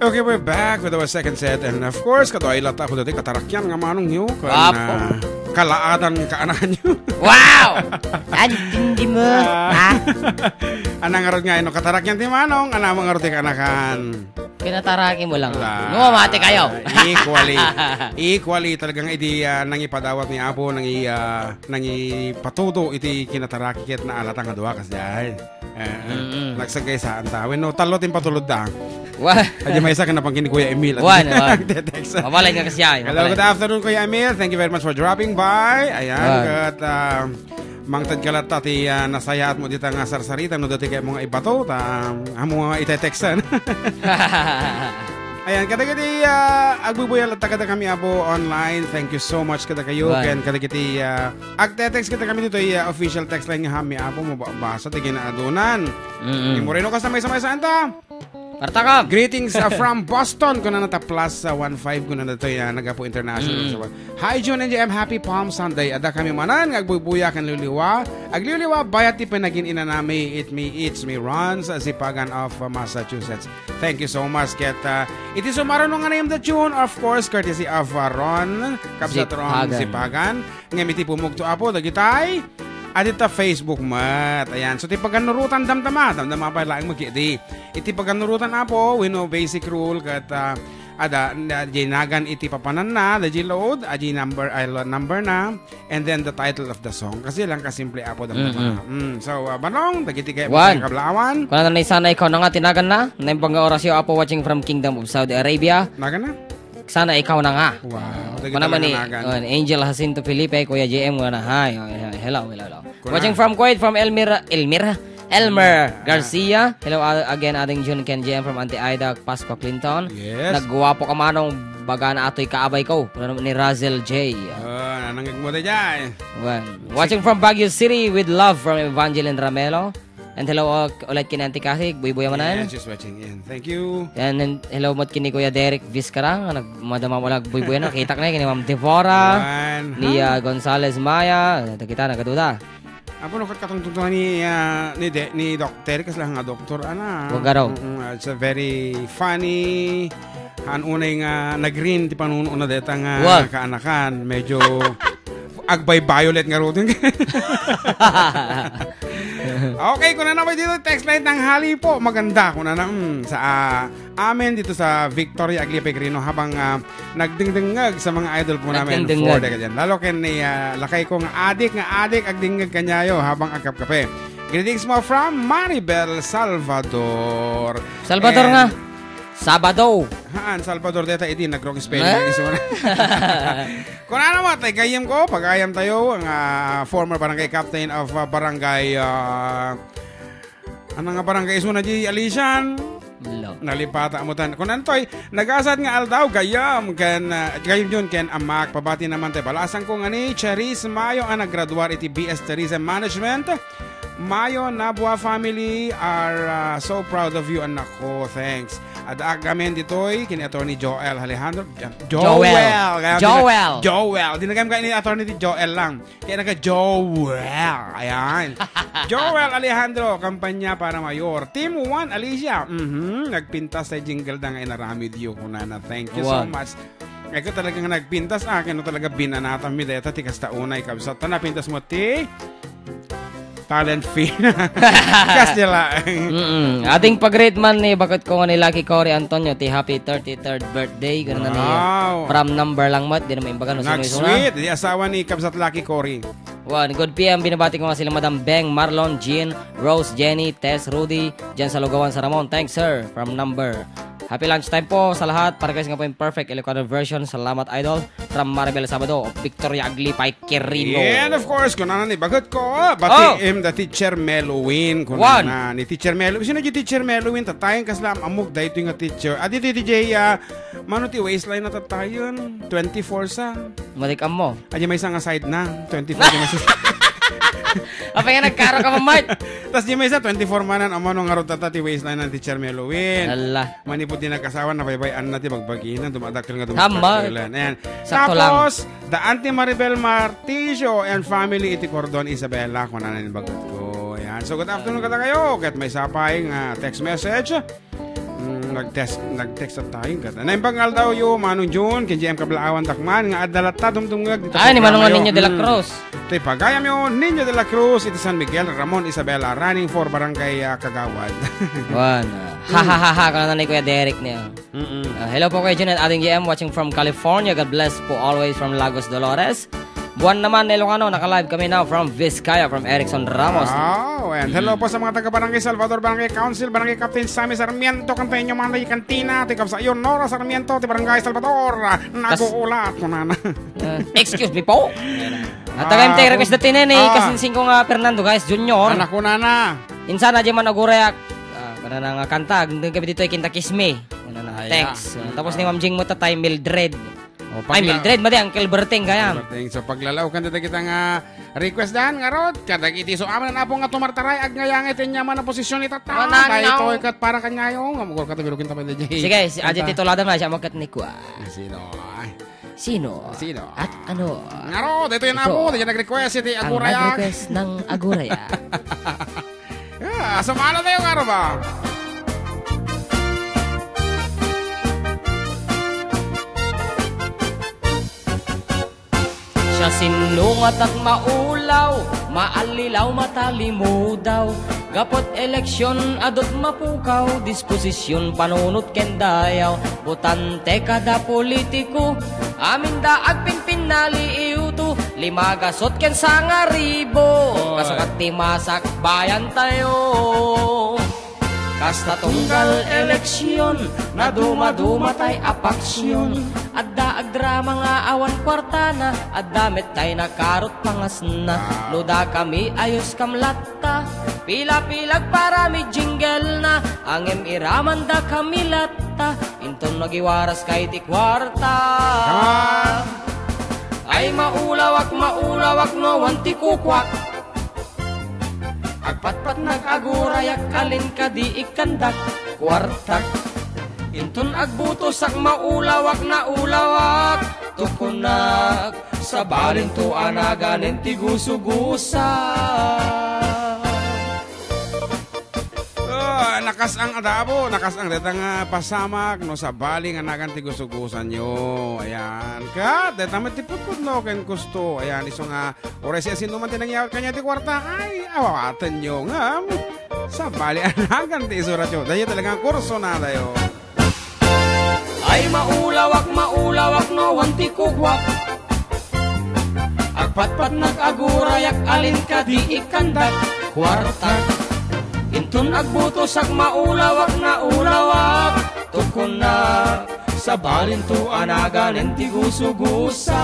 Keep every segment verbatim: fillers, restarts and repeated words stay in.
Okay, we're back with our second set. And of course, kaduay latta ako dati, katarakian nga manong yo. Kan, Apo. ah, kalaatan nga kaanakan yo. Wow! Antindi mo, Ah. ha? Anang ngarud nga, no, katarakian ti manong, anang ngarud ti kaanakan. Kinataraki mo lang. Wala. No, mati kayo. Equally. Equally, talagang idi, ah, nangipadawat ni Apo, nangi, ah, nangipatudo iti kinataraki ket naalata nga dua, kas jay. Eh, eh. Mm-mm. Nagsagkaysaan ta. Wenno, tallo ti impatulod da. Wa- Adi maysa ken napangkin ni Kuya Emil. Wan, wan. Text. Mabalay nga kasi ay, Hello, mabalay. Good afternoon, Kuya Emil. Thank you very much for dropping by. Ayan, Wan. ket, ah, mangted ka latta ti, ah, nasayaat mo dita nga sarsarita no dati kay mo nga ibato, ta, amo nga ite-textan. Ayan, kadagiti, ah, agbubuya latta kadakami, Apo, online. Thank you so much kadakayo. Wan. Ken kadagiti, ah, agte-text kadakami ditoy, ah, official text line nga Hami Apo, mabasa ti kinaadunan. Mm-mm. Ni Moreno, kas na may samay saan ta? Partakam! Greetings, ah, from Boston. Kunana ta plus, ah, one five. Kunana to, ah, nagapu international. Mm. So, hi, June and J M. Happy Palm Sunday. Adda kami manan nga agbuybuya ken liwliwa. Agliwliwa, bayat ti panagin-inanami. It me, it's me, Ron, sa Zipagan of, ah, Massachusetts. Thank you so much. Ket, ah, it is Umaruno nga name the tune, of course, courtesy of, ah, Ron, Kabsat Ron Zipagan. Zipagan. Ngem iti pumugto, Apo, dagitay adita Facebook met. Ayan. So, ti paganurotan, damdama. Damdama pay laeng mo, kidi. Iti paganurotan, Apo, we know basic rule ket, ah, ada, na, di nagan iti papananna, the G load, adi number, ay, lo-, number na, and then the title of the song. Kasi lang kasimple, Apo, damdama. Mm-mm. Mm. So, ah, Manong, dagiti kay Wan. Kablaawan. Kuna na ni sana ikaw na nga, tinagan na. Naimbag nga orasyo, Apo, watching from Kingdom of Saudi Arabia. Nagan na? Sana ikaw na nga. Wow. Dagiti Kuna man ni, nanagan. Oh, Angel Jacinto Felipe, Kuya J M, nga na, hi. Oh, he-, hello, hello, hello. Kuna. Watching from Kuwait, from Elmira, Elmira? Elmer Ah. Garcia. Hello, uh, again, Ading Jun ken J M from Auntie Ida, Pascua Clinton. Yes. Nagguwapo ka manong, baga na atoy kaabay ko. Kuna ni Razel J. Oh, nanangag mo da dyan. Well, watching from Baguio City with love from Evangeline Ramelo. And hello, uh, ulit ken Auntie Cassie, buybuya manen. Yes, just watching in. Thank you. And, and hello met ken ni Kuya Derek Vizcarra, nga nag-, madama mo lang buybuya na. Kitak na ken ni Ma'am Devora, Wan, ni, ha? uh, Gonzales Maya, uh, kita nagaduda. Apo, no, kat-, katungtungtungan ni, uh, ni De-, ni Doc Terry, kasi lang nga doktor, ana. Huwag araw. Mm, uh, it's a very funny, haan unay nga nag-green ti panuno na deta nga Huwag. kaanakan. Medyo agviolet nga rudin. Okay, kuna na ba dito, text line ng halipo. Maganda, kuna na, mm, sa, ah, amin dito sa Victoria Aglipay Quirino habang, ah, nagdingdingag sa mga idol po namin Nagdingdingag. for the ganyan. Lalo ken ni, ah, lakay ko nga adik, nga adik, agdingdingag kanyayo habang agkapkape. Greetings mo from Maribel Salvador. Salvador And nga. Sabado. Haan, Salvador deta iti nag-wrong spelling Ah. ang isuna. Kunana mo, tay gayem ko, pagayam tayo, ang, ah, former barangay captain of, ah, barangay, ah, ano nga barangay isuna di Alisian? Lo. Nalipata mo tan. Kun antoy, nagasat nga aldaw, gayam, ken, ah, gayam yun, ken amak, pabati naman tayo. Balasan ko nga ni Cherise Mayo, ang naggraduar iti B S Tourism Management. Mayo Nabua family are, uh, so proud of you, anak ko. Thanks. Adda agamin ditoy ken Attorney Joel Alejandro. Jo-, Joel. Joel. Kaya Joel. Di na, Joel. Di na kami kayo ni Attorney di Joel lang. Kaya nagka Joel. Ayan. Joel Alejandro, kampanya para mayor. Team one, Alicia. Mhm. Nagpintas sa jingle da nga inaramid yo, kunana. Thank you so Wow. much. Ay, ko talagang nagpintas, ah, kano talaga binanatan mi deta ti kasta unay, kabsat. Ta napintas mo ti talent fee. Kas nila. Mm-mm. Ating pag-greet man ni bakit ko nga ni Lucky Cory Antonio, ti happy thirty-third birthday, gano'n na niya. Wow. From number lang mat, di naman imbaga, no, sino-sino na. Nag-sweet, di asawa ni Kabsat Lucky Cory. One, good P M, binabati ko nga sila Madam Beng, Marlon, Jean, Rose, Jenny, Tess, Rudy, dyan sa Lugawan, sa Ramon. Thanks, sir. From number. Happy lunch time po sa lahat. Para guys nga po yung perfect Ilocano version. Salamat, idol. From Maribel Sabado of Victoria Aglipay Quirino. Yeah, and of course, kung ano ni bagot ko, bati Oh! im da Teacher Melwin. Kung One. na ni Teacher Melwin. Sino di Teacher Melwin? Tatayan ka sila amog da ito nga teacher. Ah, dito, D J, ah, mano ti waistline na tatayan? Twenty-four sa. Malik mo. Adi may isang aside na. Twenty-four na sa. Apa nga nagkaro ka, Ma'am Mart? Tas di may isa, twenty-four manan, amo no nga rod tata ti waistline ng Teacher Melwin. Ala. Manipod di nagkasawa, nabaybay-an na ti bagbagina, dumadakkel nga Tama. dumadakkel. Ayan. Sakto lang. Tapos, the Auntie Maribel Marticio and family iti Cordon Isabela, kung ano yung bagot ko. Ayan. So, good afternoon kada kayo. Ket may sapay nga text message. Mm, Nag-text, nag-text tayo, gata. Naimbag nga aldaw yo, Manong Jun, ken J M Kablaawan Dakman, nga adda latta dumdumngeg dita Ay, ni Manong programa yo. Niño de la Hmm. Cruz. Ti pagayam yo, Niño de la Cruz, iti San Miguel, Ramon Isabela, running for Barangay, ah, Kagawad. Wan, ah, ha, ha, ha, ha, kana ni Kuya Derek niya. Mm-mm. Ah, hello po, Kuya Jun and Ading J M, watching from California. God bless po always from Lagos, Dolores. Buwan naman, Ilocano, naka-live kami now from Vizcaya, from Erickson Ramos. Wow, and hello Mm. po sa mga taga Barangay Salvador, Barangay Council, Barangay Captain Sammy Sarmiento, kanta inyo man ti kantina, ti kabsat yo, Nora Sarmiento, ti Barangay Salvador, ah, Kas- naguulat, kunana. Ah, excuse me po. At tagay Ah, tayo request dati nene, ah. Kasinsing ko nga Fernando, guys, Junior. Anak ko, nana. Insana, di man agurayak. Ah, kanana nga kanta, ang gabi dito ay kinta Kiss Me. Ano na, Ay, thanks. Ah, tapos ni Ma'am Jing mo, Tatay Mildred. Oh, Ay, pakila- Mildred, madi, Uncle Berting, kayam. Berting. So, paglalaw kan dita kita nga request dan, nga rod, kadagiti so aman na po nga tumartaray, agngayangay ti nyaman na posisyon ni Tata. Oh, no, no. Daytoy ket para kanyayo, nga mugor ka tabi rukin tapay na, Jay. Sige, si Aji Kanta. Titulada na siya, magkat ni Kwa. Sino? Ay. Sino? Sino? At ano? Nga rod, ito yung Ito. Amo, yung nag-request, iti Ang Aguraya. Nag-request ng Aguraya. Ah, sumala tayo nga, ba? Siya sinungat at maulaw, maallilaw, matalimudaw. Gapot eleksyon, adut mapukaw, disposisyon, panunot ken dayaw. Botante kada politiko, aminda agpinpinnali iuto, lima gasot ken sangaribo. Oy. Kasukat ti masakbayan tayo. Kasta tunggal eleksyon, naduma-duma tay a paksyon. Adda agdrama nga awan kuartana, adda met tay nakarot pangasna. Ah. No dakami ayos kamlatta, pila-pila agparami jingle na, angem iramanda kami latta, inton nagiwaras kay ti kuarta. Come on. Ay maulawak, maulawak no awan ti kukuak. Agpatpat nagagurayak, alin kadi ikkandak, kuartak. Inton agbutosak, maulawak, naulawak, tukunak, sabalin to a naganen ti gusugusa. Ah, nakasang adabo, nakasang deta nga pasamak, no sabali nga nagan ti gusugusan yo. Ayan. Kat, deta met ti pudpudno ken kusto. Ayan, isu nga Uray siya sino man ti nangyawat kanya ti kuarta, ay, awawaten yo ngem. Sabali a nagan ti isurat yo. Dayo talaga kurso na dayo. Ay, maulawak, maulawak, no, wan ti kukwak. Agpatpat nagagurayak, alin kadi ikkandak, kuartak. Inton agbutosak, maulawak, naulawak, tukunak. Sabalin to a naganen ti gusugusak.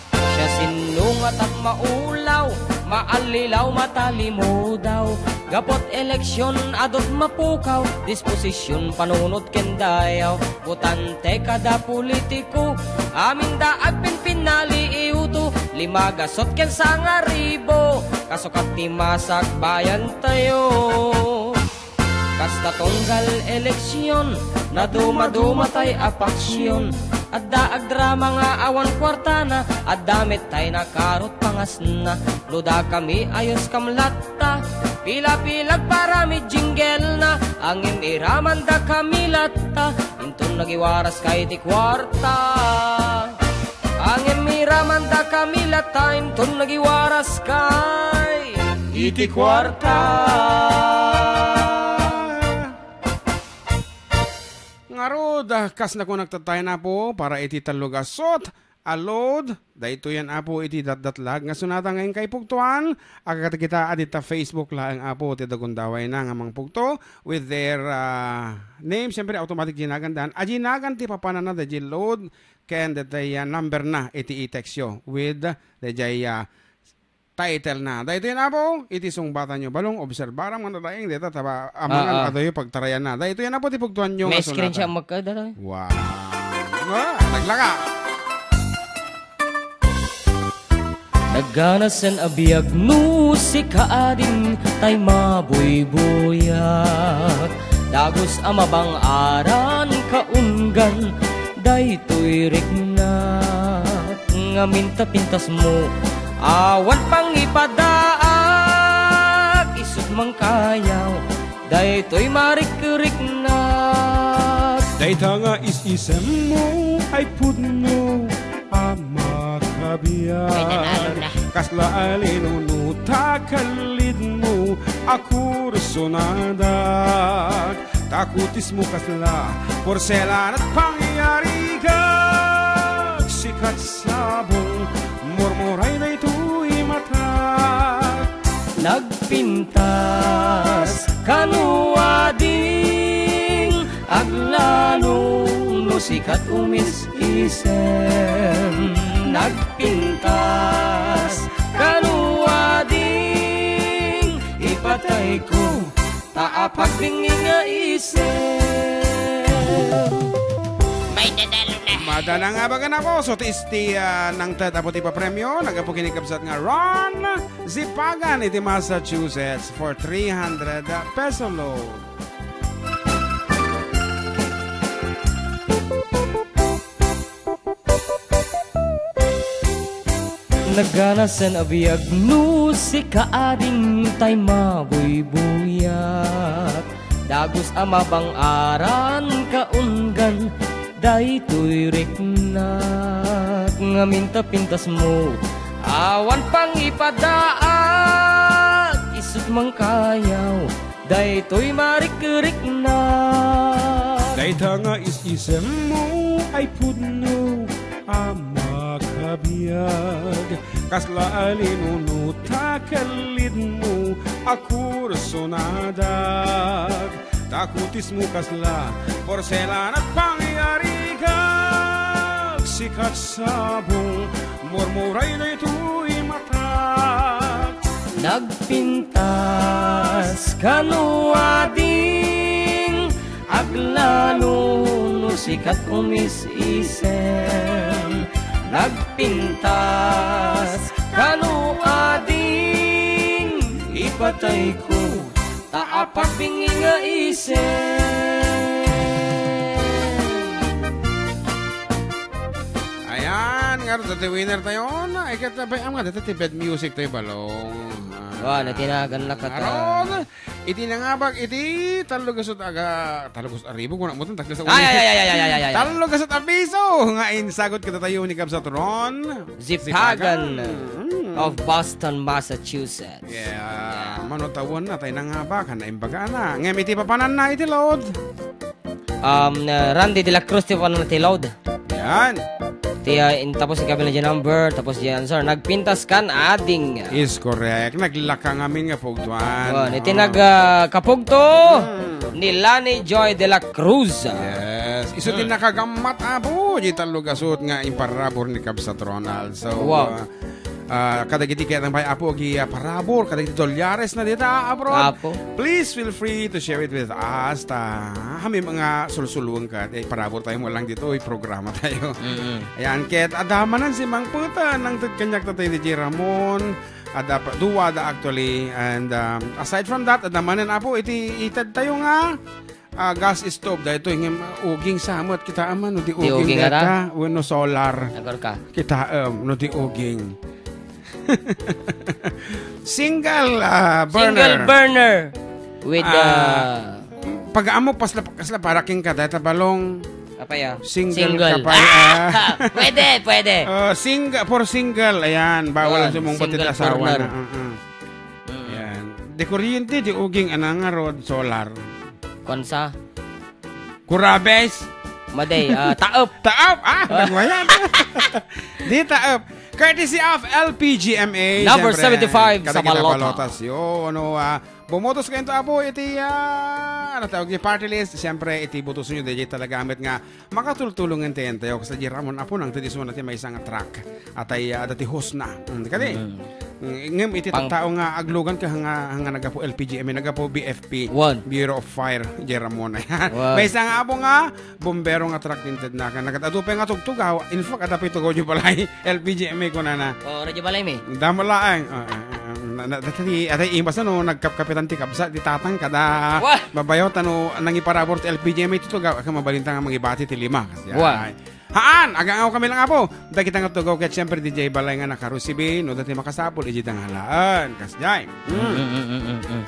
Siya sinungat at maulaw, maallilaw, matalimudaw. Gapot eleksyon, adut mapukaw, disposisyon, panunot ken dayaw. Botante kada politiko, aminda agpinpinnali iuto, lima gasot ken sangaribo. Kasukat ti masakbayan tayo. Kasta tunggal eleksyon, naduma-duma tay a paksyon. Adda agdrama nga awan kuartana, adda met tay nakarot pangasna. No dakami ayos kamlatta, pila-pila agparami jingle na, angem iramanda kami latta, inton nagiwaras kay ti kuarta. Angem iramanda kami latta inton nagiwaras kay iti kuarta. Ngarud, ah, kas nakunak tatay na po para iti tallo gasot a load. Daytoy yan, Apo, iti datdatlag nga sonata nga inkay pugtuan. Agkagita a dita Facebook laeng, Apo, ti dagundaway na nga mangpugto with their, ah, name. Siyempre, automatic jinagan dan. Ajinagan ti papanana da load. Ken daytay, ah, number na iti i-text yo with dayjay, ah, title na. Daytoy na po iti sungbatan yo. Balong, obserbaram nga nalaing dayta taba amangan Ah, ah. adayo pagtarayan na. Daytoy na po ti pugtuan yo May nga screenshot sunata. Magkada tayo. Wow. Ah, naglaka. Naganasen a biag no sika adin tay mabuybuyak. Dagus a mabang-aran kaunggan daytoy riknak. Ngamin ta pintasmo, awan pangipadaak, isut mangkayaw, daytoy marikrik na. Dayta nga is-isemmo ay pudno a makabiag. Ay, nanalo na. Kasla a linunot a kalidmo a kursonadak. Ta kutismo kasla porselan a pangyarigak. Sikat sabong, murmuray daytoy matak. Nagpintas kano ading, aglalo no sikat umis-isem. Nagpintas kano ading, ipatayko ta apagbingi nga isem. May dadalo na. Madana nga bagan ako. So, ti isti, ah, nangted apo ti papremio, nagapu ken ni kabsat nga Ron Zipagan iti Massachusetts for three hundred peso load. Naganasen a biag no sika ading tay mabuybuyak. Dagus a mabang-aran kaunggan daytoy riknak. Ngamin ta pintasmo, awan pangipadaag, isut' mangkayaw daytoy marikriknak. Dayta nga is-isemmo ay pudno a makabiag. Kasla a linunot a kalidmo a kursonadak. Ta kutismo kasla porselan a pangyarigak. Sikat sabong, murmuray daytoy matak. Nagpintas kano ading, aglalo no sikat umis-isem. Nagpintas kano ading, ipatayko ta apagbingi nga isem. Ayan, nga dati winner tayo. Na, ikat na ba, ang mga dati bed music tayo, balong. Ah, Wa, natinagan na ka ta. Aron, iti nangabak, iti tallo gasut aga, tallo gasut aribo, kuna mo itong tagda sa Ay, ay, uni. ay, ay, ay, ay, ay, ay, ay. Tallo gasut abiso, nga insagot kita tayo ni Kabsat Ron Zipagan Zipagan. Mm. of Boston, Massachusetts. Yeah. Yeah. Mano tawen na tayo nangabak, na imbaga na. Ngem iti papanan na iti load. Um, uh, Randy de la Cruz ti papanan na ti load. Yan. Ti, uh, in, tapos ikabil na dyan number, tapos dyan answer. Nagpintas kan ading. Is correct. Naglaka ngamin nga pugtuan. Oh, iti Ah. nag, uh, kapugto Hmm. ni Lani Joy de la Cruz. Yes. Isu ti Hmm. nakagammat, apo, di tallo gasut nga imparabor ni Kabsat Ronald. So, Wow. uh, Ah, kadagiti ket ang bay apo agi, ah, parabor, kadagiti dolyares na dita, ah, abroad. Apo. Please feel free to share it with us. Ta, kami mga sulsulweng kat, eh, parabor tayo mo lang dito, eh, programa tayo. Mm-mm. Ayan, ket adda manen si Mang Puta, nangted kaniak tatay ni J. Ramon. Adda pa, duwa da actually. And, um, aside from that, adda manen apo, iti ited tayo nga ah, gas stove, daytoy ngem, ah, uging sa met, kitaem no di Di uging uging dayta, ata? Wenno solar. Agor ka. Kitaem no di uging. Single, ah, burner. Single burner with, Ah, ah, pag-ammok, pasla, kasla, para king ka, dayta balong Apay, ah? single Single. ka pa, ah. Pwede, pwede. Ah, single, for single, ayan, bawal Yan, sa mong single batid asawa burner. na. Uh-uh. Mm. Yan. Di kuryente, di uging, anang nga rod, solar. Kwansa? Kurabes? Maday, ah, taep. Taep? Ah, nagwayan. Di taep. Courtesy of L P G M A, Number siyempre, seventy-five sa kadagiti balota. Balotas. Yo, ano, ah, bumotos kayo to, apo, iti, ah, ano tawag, di party list. Siyempre, iti botos nyo, di talaga amit nga makatultulongen ti entayo. Kasi di Ramon, apo, nang tadi sumuna ti maysa nga track. Atay, ah, dati host na. Mm, kadi. Mm. Mm, ngem iti Pang- tattao nga aglugan ka nga, nga nagapu L P G M A, nagapu B F P. One. Bureau of Fire, J. Ramon. Ayan. One. Maysa nga apo nga, bombero nga track din ted na. Nagad-adu pa nga tugtugaw. In fact, adda pa itugaw di balay. L P G M A ko na na. Oh, radyo balay mi. Damo laeng. Ah, ah, ah, na, na, dati, atay imbas na, no, nagkapkapitan ti kabsa, di tatang kada Wah! babayo, tano, nangiparabor ti L P G M A ti tugaw, aka mabalinta nga mangibati ti lima. Kasi, Wah! ay. Haan, agangaw kami lang, apo. Dagita nga tugaw, ket siyempre, D J Balay nga nakarusibi, no, dati makasapul, iji tangalaan. Kas, jay. Mm. Mm, mm, mm, mm, mm.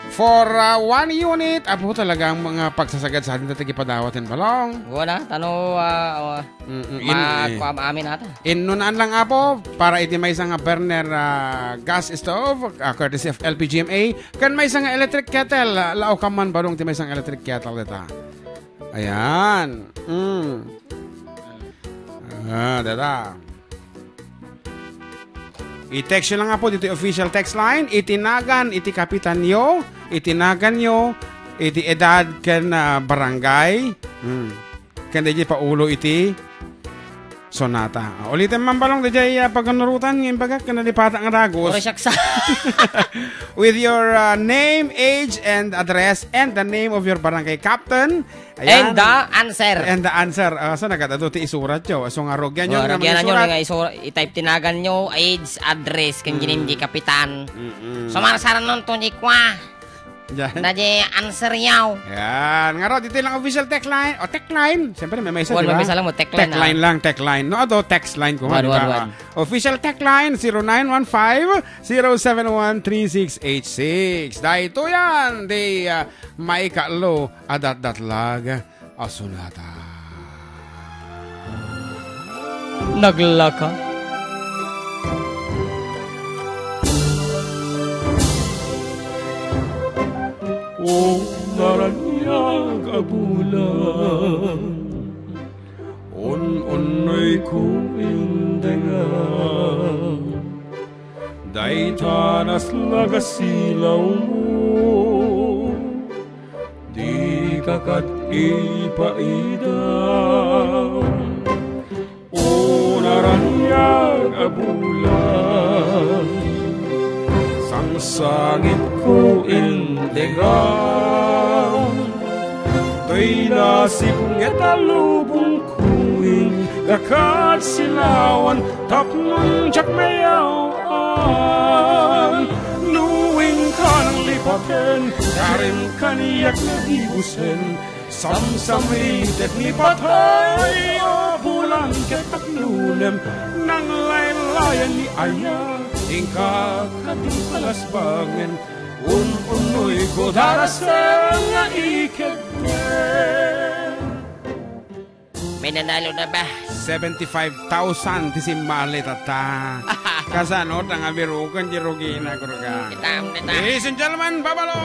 For, ah, one unit, apo, talagang mga pagsasagad sa atin, tayo ipadawat yung balong. Wala, tano, ah, ah, Mm, mm, in, ma-, eh. Kuha amin ata. Inunaan lang, apo, para iti maysa nga burner, ah, gas stove, ah, courtesy of L P G M A, kan maysa nga electric kettle, ah, lao ka man balong ti maysa nga electric kettle dita. Ayan. Mm. Ah, dada. I-text nyo lang nga po dito yung official text line. Itinagan, iti kapitanyo, itinagan nyo, iti edad ken, ah, barangay. Hmm. Ken dayjay paulo iti sonata. Ah, ulitin man balong dayjay, ah, paganurutan nga imbagak ken nalipata nga dagus. Ore, siak sa. With your, ah, name, age, and address, and the name of your barangay captain. Ayan. And the answer. And the answer. Ah, so, nagkatado ti isurat yo. So, nga rugyan yo Oh, nga rugyan yo mangisurat. Nga isura-, i-type tinagan yo, age, address, ken Mm. ginindi kapitan. Mm-mm. So, marsaran nun to ni kwa. Yan. Na di answer yaw. Yan. Nga ro, dito lang official text line. O, text line. Siyempre, may message, One, di ba? May message lang mo, text line, Text line ah. Lang, text line. No, ato, text line ko, One, di ba? One, one. Official text line, zero nine one five, zero seven one, three six eight six. Dahil ito yan, di, ah, maikatlo a datdatlag a sonata. Naglaka. O naraniag a bulan, un-unnoyko indengam. Dayta naslag a silawmo, dika ket ipaida. O naraniag a bulan, sangsangitko indengam. Toy nasipnget a lubongko, inka ket silawan, tapno diak mayaw-an. No inka nanglipaten, karim kaniak nagibusen, samsamritek ni patay a bulan ket taknonem, nanglaylayan ni ayat, inka ket impalasbangen, un-unnoyko darasem nga ikedden. May nanalo na ba? Seventy-five thousand ti simmalet, tatta. Kasano, ta nga biruken ti rugina, kurga. Kita, kita. Ladies and gentlemen, Babalo!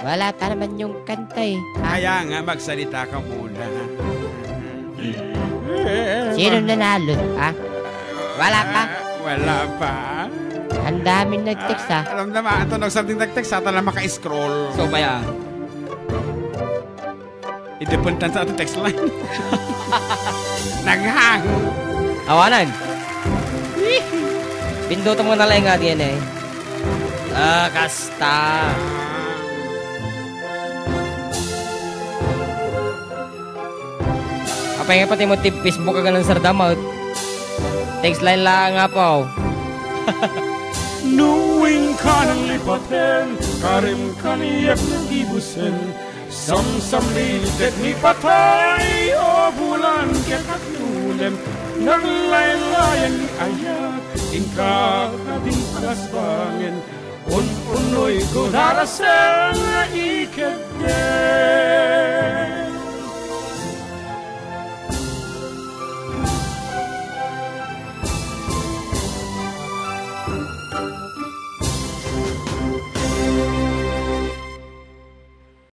Wala pa naman yung kanta eh. Ha? Kaya nga, magsalita ka muna. Sino nanalo, ha? Wala pa? Ah, wala pa. Ang daming nag-text, ha? Ah, alam naman, ito, nagsabi ng nag-text, ha? Tala maka-scroll. So, kaya? Idepentan sa ato text line. Naghang. Awanan. Pindutan mo na lang nga diyan eh. Ah, kasta. Apay nga pati mo ti Facebook ka ganun, Sir Damot. Text line lang nga po. No inka nanglipaten, karim kaniak nagibusen, samsamritek ni patay a bulan ket taknonem, nanglaylayan ni ayat, inka ket impalasbangen, un-unnoyko darasem nga ikedden.